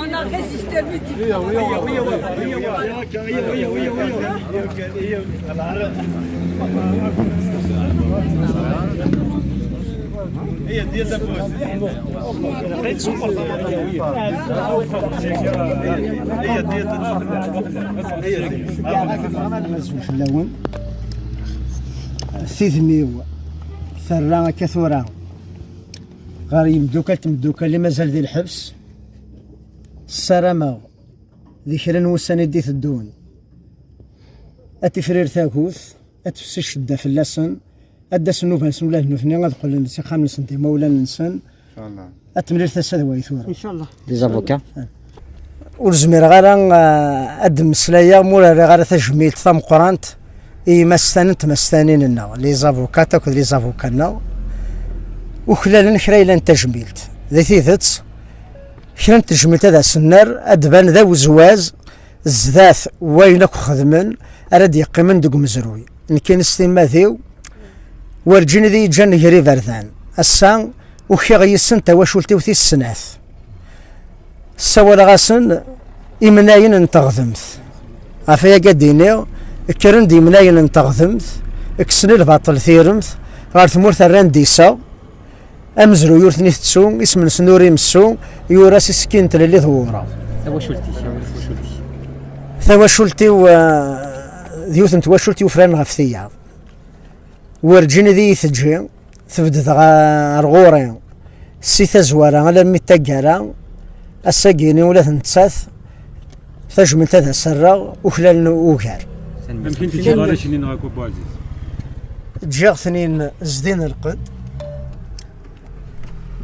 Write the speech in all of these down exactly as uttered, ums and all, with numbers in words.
On a résisté, lui, dit. Azul fell-awen. Tidmi-w terra akka tura ɣer yimdukal temdukal i mazal di lḥebs. Ssarameɣ di kra n wussan i d-iteddun ad tifrir tagut, ad tefsi ccedda fell-asen, ad d-asen nnuba-nsen ula d nutni ad qqlen s ixxamen-nsen d imawlan-nsen. Ad temlil tasa d way tura. Les avocats. Ur zmireɣ ara, ah, ad d-mmeslayeɣ ma ur rriɣ ara tajmilt tameqqrant i yimastanen n tmastanin-nneɣ, les avocats akked les avocats-nneɣ, uklalen kra yellan d tajmilt. Di tidet, kra n tejmilt ad asen-nerr, ad d-ban d awezwaz zdat wayen akk xedmen ara d-yeqqimen deg umezruy. Nekkini s timmad-iw, werǧin i d-iyi-ǧǧan ger iberdan. Ass-a, ukiɣ yis-sen tawacult-iw tis snat. Ssawaleɣ-asen imnayen n teɣdemt. Ɣef wayagi ad d-iniɣ, kkren-d imnayen n teɣdemt, kksen i lbaṭel tiremt, ɣer tmurt rran-d iseɣ, amezruy ur ten-itettu, isem-nsen ur imessu, yura s isekkin n tlelli d wureɣ. Tawacult-ik, awal tawacult-ik. Tawacult-iw, eh, d yiwet n twacult yufran ɣef tiyaḍ. Werǧin i d iyi-teǧǧi, tebded ɣer ɣur-i si tazwara alammi d taggara, ass-agi-ni ula d nettat, tajmilt ad as-rreɣ uklalen ugar. Amek i ten-teǧǧiḍ ara cnin ɣer Kuba Ɛziz? Ǧǧiɣ-ten-in zdin lqedd,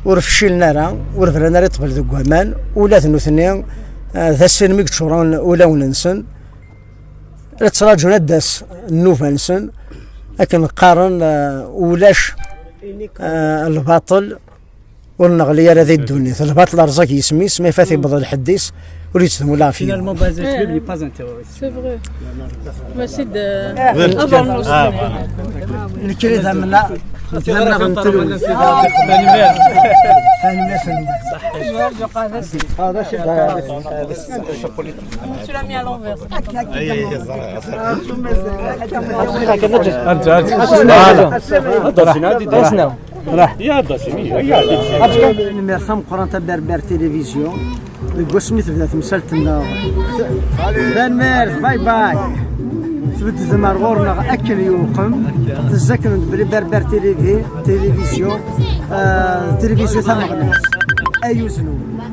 ur fcilen ara, ur bran ara i ṭṭbel deg waman, ula d nutni, eh, d ass-in mi yeččuren ulawen-nsen, la ttraǧun ad d-tas nnuba-nsen, akken qqaren, eh, ulac, eh, lbaṭel ur neɣli ara di ddunit. Lbaṭel rẓag yisem-is, ma ifat yewweḍ lḥedd-is, ur yettdum ula ɣef yiwen. Finalement, Bazin, tu n'es pas un terroriste. C'est vrai. Mais c'est de. Avant le Nekkini d amna, d amna n telwit. Tanemmirt. Tu l'as mis à l'envers. Tanemmirt tameqqrant a Berber Télévision deg wasmi tebda temsalt-nneɣ. Tanemmirt, bye bye. Tbeddem ar ɣur-neɣ akken yuqem. Tezzaken-d belli Berber Télévi-, Télévision, eh, Télévision tameɣnast. Ay uzlu.